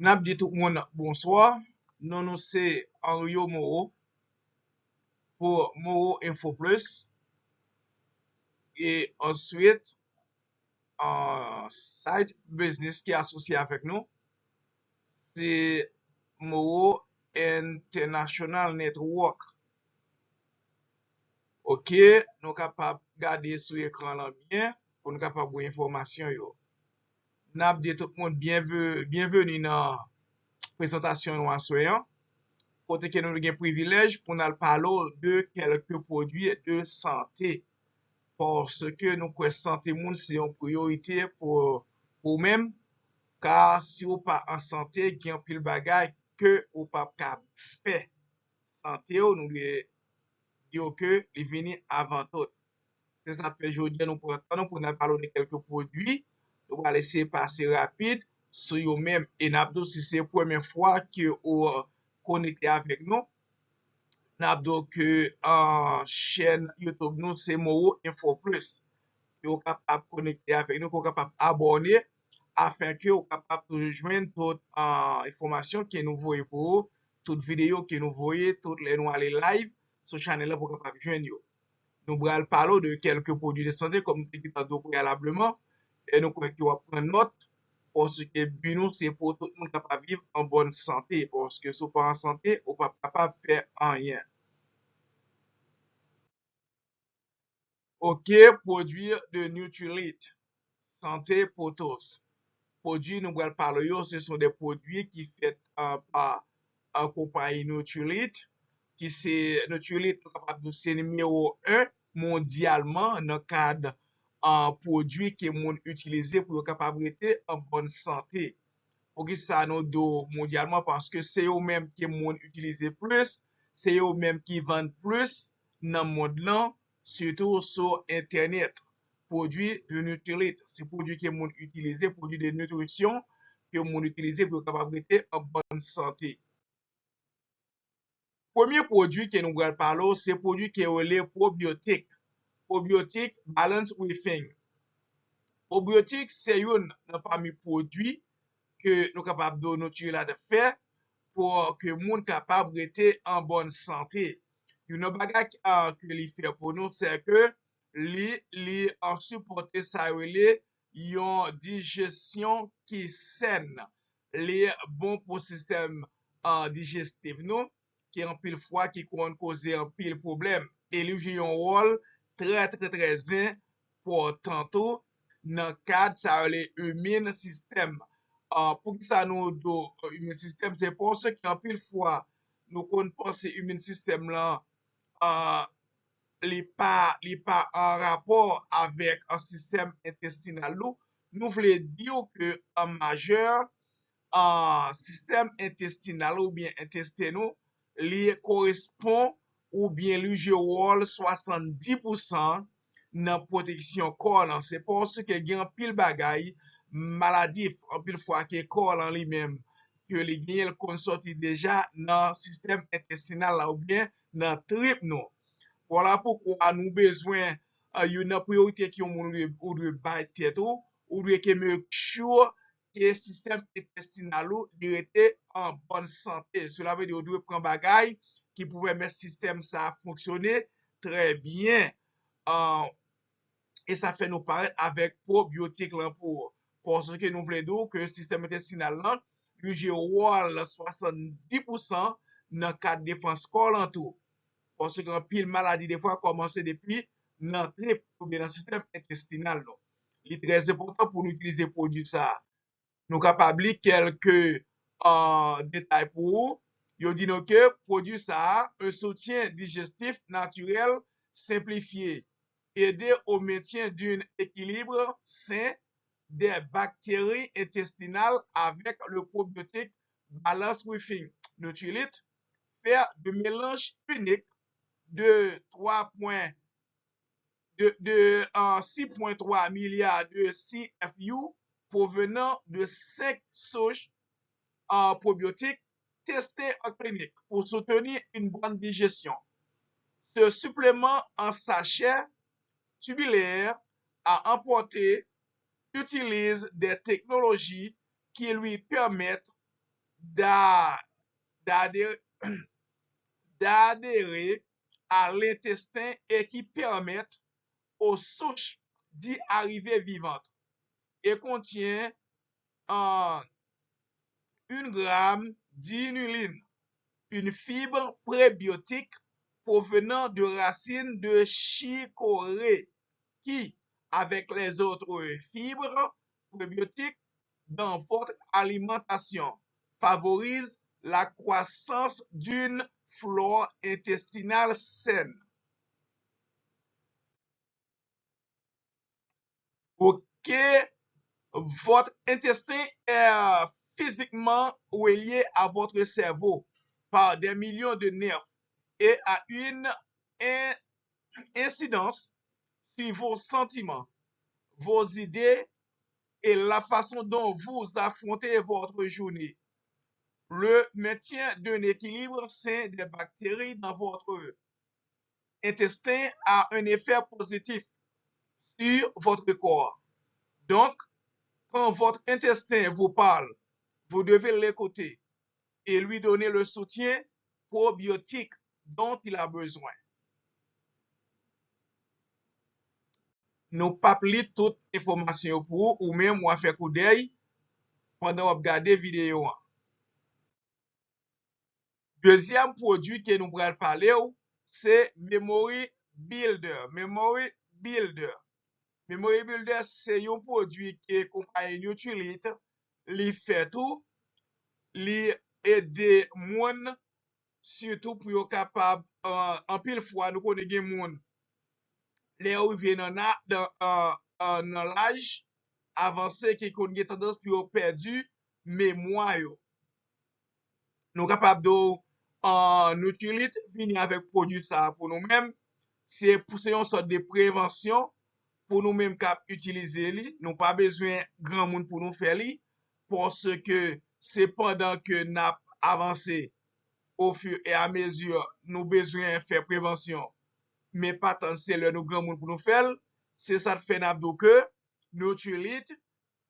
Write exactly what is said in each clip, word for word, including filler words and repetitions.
N ap di tout moun bonswa. Non nou se Henrio Moreau pou Moreau Info Plus. E answit, an side business ki asosye avèk nou, se Moreau International Network. Ok, nou kapab gade sou ekran lan byen pou nou kapab wè enfòmasyon yo. N ap di tout moun byenve-, byenveni nan prezantasyon nou aswè an, kote ke nou gen privilèj pou n al pale w de kèlke pwodui de sante. Paske nou kwè sante moun se yon priyorite pou, pou ou menm, ka si w pa an sante, gen anpil bagay ke ou p ap ka fè. Sante w, nou dwe di w ke li vini avan tout. Se sa k fè jodi a nou pran tan nou pou n al pale w de kèlke pwodui. Nou pral eseye pase rapid sou yo menm. E n ap di w si se premye fwa ke ou konekte avèk nou, n ap di w ke, ah, chèn YouTube nou se Moreau Info Plus. Ke w kapab konekte avèk nou, ke w kapab abòne, afin ke w kapab toujou jwenn tout, ah, enfòmasyon ke nou voye pou ou, tout videyo ke nou voye, tout lè nou ale live sou chanèl la pou w kapab jwenn yo. Nou pral pale w de kèlke pwodui de sante, kòm nou te gentan di w preyalableman, e nou kwè ke w ap pran nòt, paske bi nou se pou tout moun kapab viv an bòn sante, paske si w pa an sante, ou p ap kapab fè anyen. Ok, pwodui de Nutrilite, sante pou tous. Pwodui nou pral pale yo, se son de pwodui ki fèt, ah, pa, ah, konpayi Nutrilite, ki se Nutrilite, nou kapab di se nimewo en mondyalman nan kad, ah, pwodui ke moun itilize pou yo kapab rete an bòn sante. Poukisa nou di w mondyalman? Paske se yo menm ke moun itilize plis, se yo menm ki vann plis nan mond lan, sitou sou entènèt. Pwodui de Nutrilite, se pwodui ke moun itilize, pwodui de nitrisyon ke moun itilize pou yo kapab rete an bòn sante. Premye pwodui ke nou pral pale w, se pwodui ke yo rele pwobyotik. Pwobyotik Balance Within. Pwobyotik se youn nan pami pwodui ke nou kapab di w Nutrilite fè pou ke moun kapab rete an bòn sante. Youn nan bagay, ah, ke li fè pou nou, se ke li, li, ah, sipòte sa yo rele yon dijesyon ki sèn. Li bon pou sistèm, ah, dijestif nou, ki anpil fwa ki konn koze anpil pwoblèm. E li jwe yon wòl trè, trè, trè enpòtan tou nan kad sa yo rele immune system. Ah, poukisa nou di w immune system? Se paske anpil fwa nou konn panse immune system lan, ah, li pa, li pa an rapò avèk an sistèm entestinal nou. Nou vle di w ke an majè, ah, sistèm entestinal oubyen entesten nou, li korespon oubyen li jwe wòl swasanndis pousan nan pwoteksyon kò lan. Se paske gen anpil bagay maladif, anpil fwa ke kò lan li menm, ke li genyen, l konn sòti deja nan sistèm entestinal la oubyen nan trip nou. Vwala poukwa nou bezwen, ah, youn nan priyorite ke yon moun ou dwe, ou dwe bay tèt ou, ou dwe ke make sure ke sistèm entestinal ou li rete an bòn sante. Sela vle di ou dwe pran bagay ki pou pèmèt sistèm sa a fonksyone trè byen. Ah, e sa fè nou parèt avèk pwobyotik lan pou ou. Paske nou vle di w ke sistèm entestinal lan, li jwe wòl swasanndis pousan nan kad defans kò lan tou. Paske anpil maladi defwa kòmanse depi nan trip oubyen nan sistèm entestinal nou. Li trè enpòtan pou nou itilize pwodui sa a. Nou kapab li kèlke, ah, detay pou ou. Yo di nou ke pwodui sa a, un soutien digestif naturel simplifié, aider au maintien d'un équilibre sain des bactéries intestinales avec le probiotique Balance Within Nutrilite, fait de mélange unique de trois points de, de, euh, six point trois milliards de C F U provenant de cinq souches, euh, probiotiques testées en clinique pour soutenir une bonne digestion. Ce supplément en sachet tubulaire à emporter utilise des technologies qui lui permettent d'a- d'adhérer, d'adhérer à l'intestin et qui permettent aux souches d'y arriver vivantes et contient en une gramme d'inuline, une fibre prébiotique provenant de racines de chicorée qui, avec les autres fibres prébiotiques dans votre alimentation, favorise la croissance d'une flore intestinale saine. Ok, votre intestin est physiquement relié à votre cerveau par des millions de nerfs et a une in- incidence sur vos sentiments, vos idées et la façon dont vous affrontez votre journée. Le maintien d'un équilibre sain des bactéries dans votre intestin a un effet positif sur votre corps. Donc, quand votre intestin vous parle, vous devez l'écouter et lui donner le soutien probiotique dont il a besoin. Nou p ap li tout enfòmasyon yo pou ou, ou menm w a fè koudèy pandan w ap gade videyo an. Dezyèm pwodui ke nou pral pale w, se Memory Builder. Memory Builder. Memory Builder se yon pwodui ke konpayi Nutrilite li fè tou. Li ede moun sitou pou yo kapab, euh, anpil fwa nou konnen gen moun lè yo rive nan, nan, nan, euh, euh, nan laj avanse ki konn gen tandans pou yo pèdi memwa yo. Nou kapab di w, euh, Nutrilite vini avèk pwodui sa a pou nou menm. Se pou, se yon sòt de prevansyon pou nou menm k ap itilize li. Nou pa bezwen granmoun pou nou fè li, paske se pandan ke n ap avanse, au fur et à mesure, nou bezwen fè prevansyon, men pa tann se lè nou granmoun pou nou fè l. Se sa k fè n ap di w ke Nutrilite,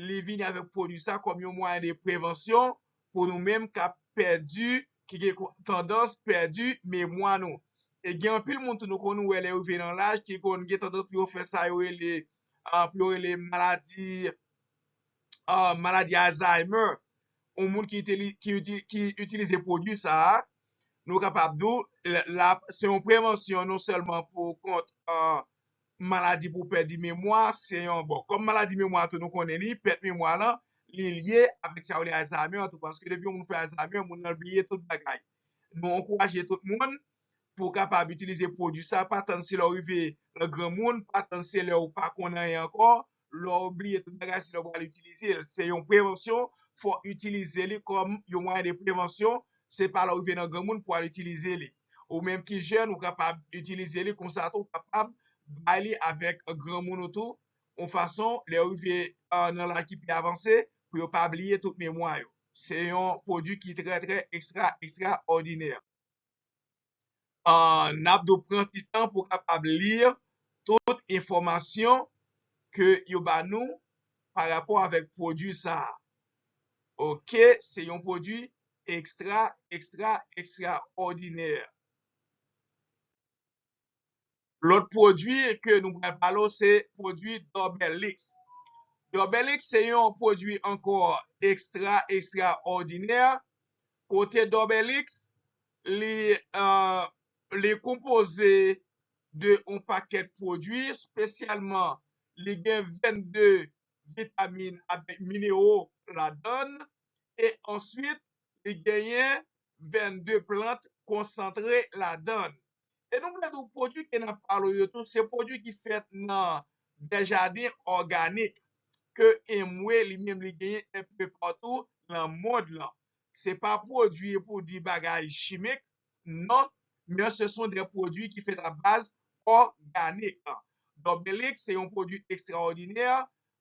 li vini avèk pwodui sa kòm yon mwayen de prevansyon pou nou menm k ap pèdi, ki gen ko- tandans pèdi memwa nou. E gen anpil moun tou nou konn wè lè yo rive nan laj ki konn gen tandans pou yo fè sa yo rele, ah, pou yo rele maladi, ah, maladi Alzheimer. Yon moun ki itili- ki iti- ki itilize pwodui sa a, nou kapab di w, l- la, se yon prevansyon non sèlman pou kont, ah, maladi pou pèdi memwa, se yon, bon, kòm maladi memwa tou nou konnen li, pèt memwa lan, li lye avèk sa yo rele Alzheimer tou, paske depi yon moun fè Alzheimer, moun nan bliye tout bagay. Nou ankouraje tout moun pou kapab itilize pwodui sa, pa tann se lè w rive nan granmoun, pa tann se lè w pa konn anyen ankò, lè w bliye tout bagay, se lè w pral itilize l. Se yon prevansyon, fò w itilize li kòm yon mwayen de prevansyon, se pa lè w rive nan granmoun pou w al itilize li. Ou menm ki jèn, ou kapab itilize li konsa tou, ou kapab bay li avèk granmoun ou tou, yon fason, lè yo rive, euh, nan laj ki pi avanse, pou yo pa bliye tout memwa yo. Se yon pwodui ki trè, trè ekstra, ekstraòdinè. Euh, n ap dwe pran ti tan pou kapab li tout enfòmasyon ke yo ba nou pa rapò avèk pwodui sa a. Ok, se yon pwodui ekstra, ekstra, ekstraòdinè. Lòt pwodui ke nou pral pale w, se pwodui Dorbelix. Dorbelix se yon pwodui ankò ekstra, ekstraòdinè. Kote Dorbelix, li, euh, li konpoze de yon pakèt pwodui, espesyalman li gen vennde vitamin avèk minero ladan l, e answit, li genyen vennde plant konsantre ladan l. E nou vle di w pwodui ke n ap pale w yo tou, se pwodui ki fèt nan de jaden òganik ke Amway li menm li genyen enpe patou nan mond lan. Se pa pwodui pou di bagay chimik, non, mais ce sont des produits qui faits à base organique. Dorbelix se yon pwodui ekstraòdinè.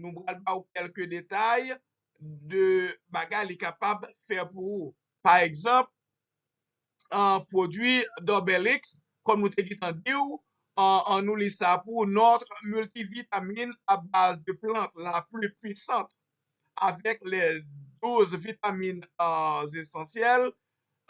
Nou pral ba w kèlke detay de bagay li kapab fè pou ou. Pa egzanp, an pwodui Dorbelix, kòm nou te gentan di w, an, an nou li sa pou ou, notre multivitamine à base de plantes la plus puissante, avec les douz vitamines, euh, essentielles,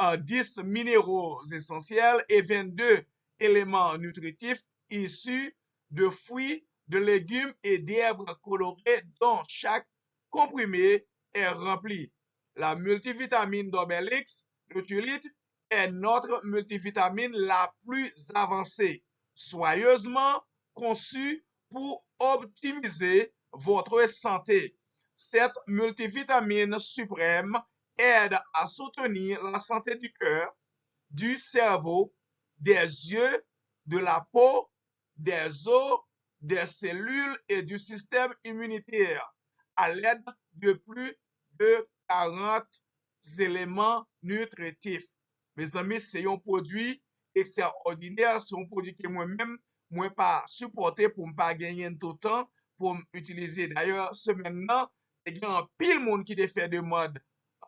euh, dix minéraux essentiels et vingt-deux éléments nutritifs issus de fruits, de légumes et d'herbes colorées dont chaque comprimé est rempli. La multivitamine Dobel X, le Tulit, est notre multivitamine la plus avancée, soigneusement conçue pour optimiser votre santé. Cette multivitamine suprême aide à soutenir la santé du cœur, du cerveau, des yeux, de la peau, des os, des cellules et du système immunitaire à l'aide de plus de quarante éléments nutritifs. Mezanmi, se yon pwodui ekstraòdinè, se yon pwodui ke mwen menm, mwen pa sipòte pou m pa genyen l toutan pou m itilize. Dayè, semèn nan, te gen anpil moun ki te fè demann,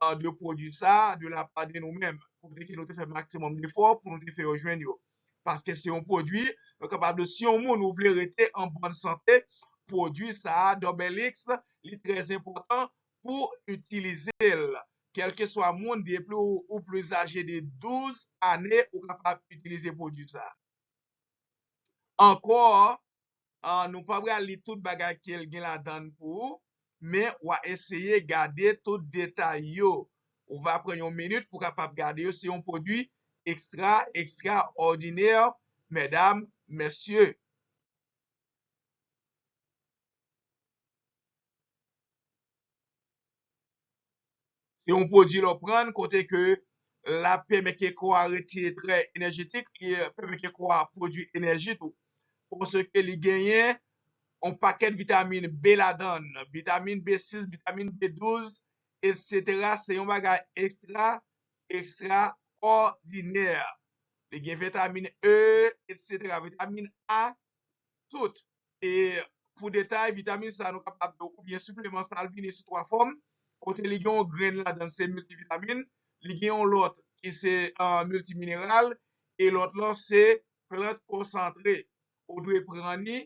euh, de pwodui sa a de la pa de nou menm, kote ke nou te fè maksimòm defò pou nou te fè yo jwenn yo. Paske se yon pwodui, nou kapab di, si yon moun ou vle rete an bòn sante, pwodui sa a, Double X, li trè enpòtan pou itilize l. Kèlkeswa moun, depi ou, ou plis aje de douz ane, ou kapab itilize pwodui sa a. Ankò, ah, nou pa pral li tout bagay ke l gen ladan l pou ou, men w a eseye gade tout detay yo. Ou va pran yon minit pou kapab gade yo. Se yon pwodui ekstra, ekstraòdinè, medam, mesye. Se yon pwodui lè w pran l kote ke l ap pèmèt ke kò a rete trè enèjetik, li pèmèt ke kò a pwodui enèji tou. Paske li genyen yon pakèt vitamin B ladan l, vitamin B sis, vitamin B douz, etsetera. Se yon bagay ekstra, ekstraòdinè. Li gen vitamin E, etsetera, vitamin A, tout. E pou detay, vitamin sa a nou kapab di w, oubyen sipleman sa a, l vini sou twa fòm, kote li gen yon grenn ladan l, se miltivitamin, li gen yon lòt ki se, ah, miltimineral, e lòt lan se plant konsantre. Ou dwe pran li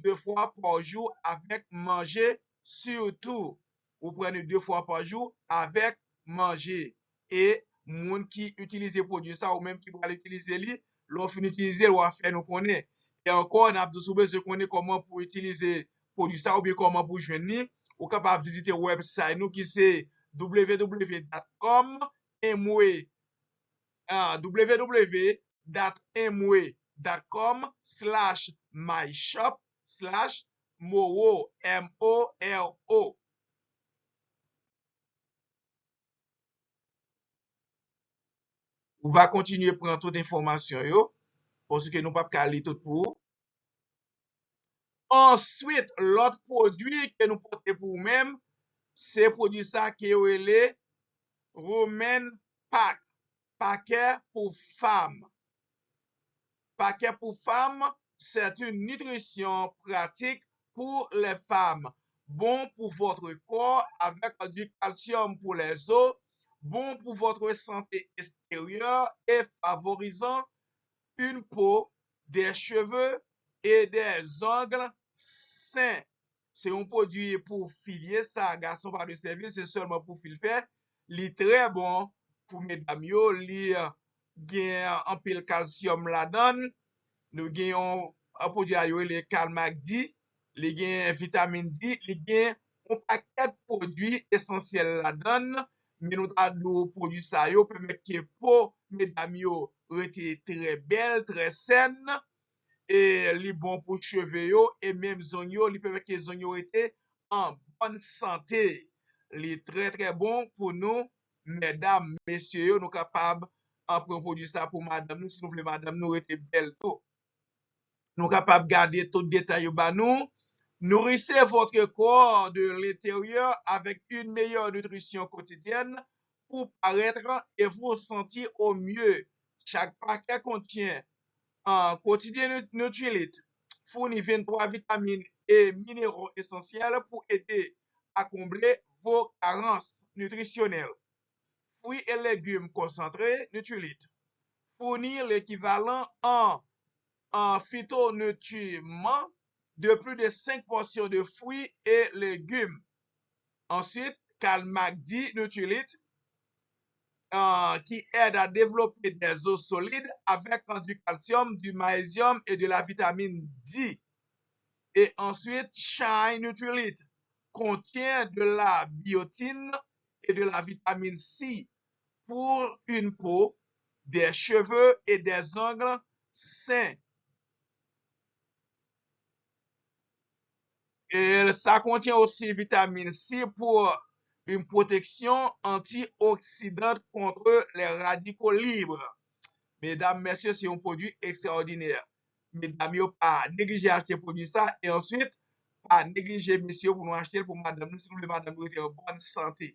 de fwa pa jou avèk manje, sitou ou pran li de fwa pa jou avèk manje. E moun ki itilize pwodui sa, ou menm ki pral itilize li, lè w fin itilize l, w a fè nou konnen. E ankò, n ap di w, si w bezwen konnen kòman pou w itilize pwodui sa oubyen kòman pou w jwenn li, ou kapab vizite website nou ki se w w w dot com, M W, ah, w w w dot m w dot com slash my shop slash moro, M O R O. Ou va kontinye pran tout enfòmasyon yo, paske nou p ap ka li tout pou ou. Answit, lòt pwodui ke nou pote pou ou menm, se pwodui sa ke yo rele Women Pack, pakè pou fanm. Paquet pour femmes, c'est une nutrition pratique pour les femmes, bon pour votre corps avec du calcium pour les os, bon pour votre santé extérieure et favorisant une peau, des cheveux et des ongles sains. Se yon pwodui pou fi l ye sa, gason pa dwe sèvi l, se sèlman pou fi l fè. Li trè bon pou medam yo, li, eh, gen anpil kalsyòm ladan l. Nou gen yon, eh, pwodui a yo rele Calmac D, li gen vitamin D, li gen yon pakèt pwodui esansyèl ladan l. Men nou ta di w pwodui sa yo pèmèt ke po medam yo rete trè bèl, trè sèn. E li bon pou cheve yo, e menm zong yo, li pèmèt ke zong yo rete an bòn sante. Li trè, trè bon pou nou, medam, mesye yo, nou kapab, ah, pran pwodui sa pou madanm nou, si nou vle madanm nou rete bèl tou. Nou kapab gade tout detay yo ba nou. Nourrissez votre corps de l'intérieur avec une meilleure nutrition quotidienne pour paraître et vous sentir au mieux. Chaque paquet contient un quotidien nut-, Nutrilite, fournit vingt-trois vitamines et minéraux essentiels pour aider à combler vos carences nutritionnelles. Fruits et légumes concentrés Nutrilite fournit l'équivalent en, en phytonutriments de plus de cinq portions de fruits et légumes. Ensuite, Calmac D Nutrilite, euh, qui aide à développer des os solides avec, euh, du calcium, du magnésium et de la vitamine D. Et ensuite, Shine Nutrilite contient de la biotine et de la vitamine C pour une peau, des cheveux et des ongles sains. Et ça contient aussi vitamine C pour une protection antioxydante contre les radicaux libres. Medam, mesye, se yon pwodui ekstraòdinè. Medam yo, pa neglije achte pwodui sa. E answit, pa neglije, mesye, pou nou achte l pou madanm nou, si nou vle madanm nou rete an bòn sante.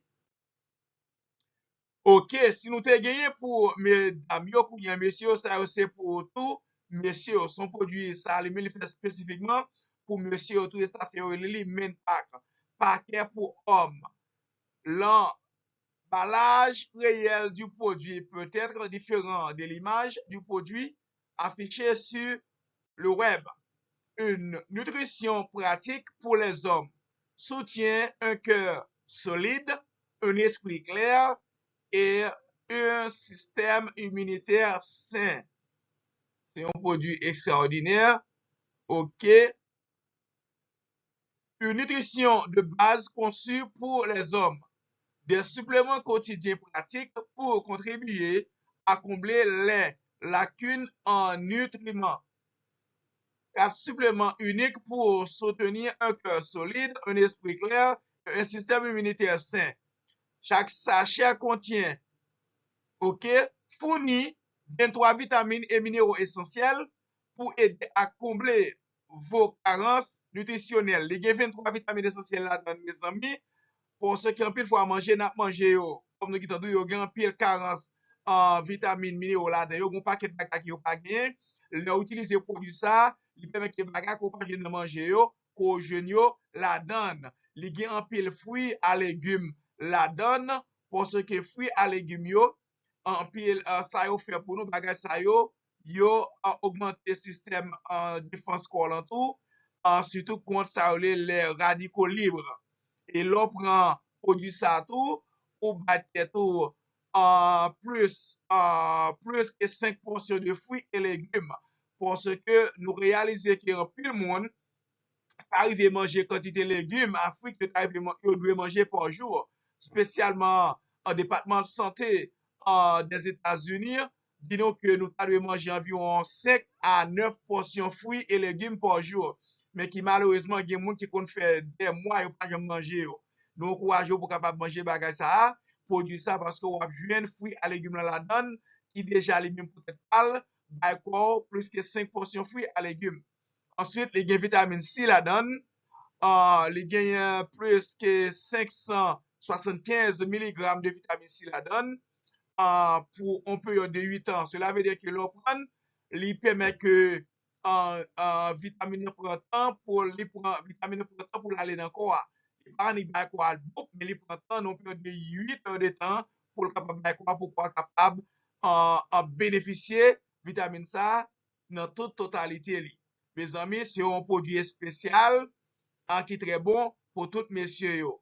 Ok, si nou te genyen pou medam yo, kounye a mesye yo, sa yo se pou tou mesye yo. Se yon pwodui sa li menm li fè espesifikman pou mesye yo tou, e sa fè yo rele li Men Pack. Pakè pou òm. L'emballage réel du produit peut être différent de l'image du produit affichée sur le web. Une nutrition pratique pour les hommes soutient un cœur solide, un esprit clair et un système immunitaire sain. Se yon pwodui ekstraòdinè. Ok. Une nutrition de base conçue pour les hommes. Des suppléments quotidiens pratiques pour contribuer à combler les lacunes en nutriments. Quatre suppléments uniques pour soutenir un cœur solide, un esprit clair et un système immunitaire sain. Chaque sachet contient, ok, fournit vingt-trois vitamines et minéraux essentiels pour aider à combler vos carences nutritionnelles. Li gen venntwa vitamin esansyèl ladan l, mezanmi. Paske anpil fwa manje n ap manje yo, kòm nou gentan di w, yo gen anpil karans an vitamin, minero ladan yo. Gen yon pakèt bagay ke yo pa genyen. Lè w itilize pwodui sa, li pèmèt ke bagay ke w pa jwenn nan manje yo, ke w jwenn yo ladan l. Li gen anpil fwi a legim ladan l, paske fwi a legim yo, anpil, ah, sa yo fè pou nou, bagay sa yo, yo, ah, ogmante sistèm, ah, defans kò w lan tou, ah, sitou kont sa yo rele les radicaux libres. E lè w pran pwodui sa tou, ou bay tèt ou, ah, plis, ah, plis ke senk pòsyon de fwi e legim. Paske nou reyalize ke anpil moun pa rive manje kantite legim a fwi ke yo ta rive man-, yo dwe manje pa jou, espesyalman an depatman sante, ah, Dèzetazini, di nou ke nou ta dwe manje anviwon senk a nèf pòsyon fwi e legim pa jou, men ki malerezman gen moun ki konn fè dè mwa yo pa janm manje yo. Nou ankouraje w pou w kapab manje bagay sa a, pwodui sa, paske w ap jwenn fwi a legim lan ladan l, ki deja li menm pou tèt pa l bay kò w plis ke senk pòsyon fwi a legim. Answit, li gen vitamin C ladan l. Ah, li genyen plis ke senk san swasannkenz miligram de vitamin C ladan l, ah, pou yon peryòd de uit an. Sela vle di ke lè w pran l, li pèmèt ke, ah, ah, vitamin nan pran tan pou li pran, vitamin nan pran tan pou l ale nan kò a. Li pa annik bay kò a l boup, men li pran tan nan yon peryòd de uit è de tan pou l kapab bay kò a, pou kò a kapab, ah, ah, benefisye vitamin sa a nan tout totalite li. Mezanmi, se yon pwodui espesyal, ah, ki trè bon pou tout mesye yo.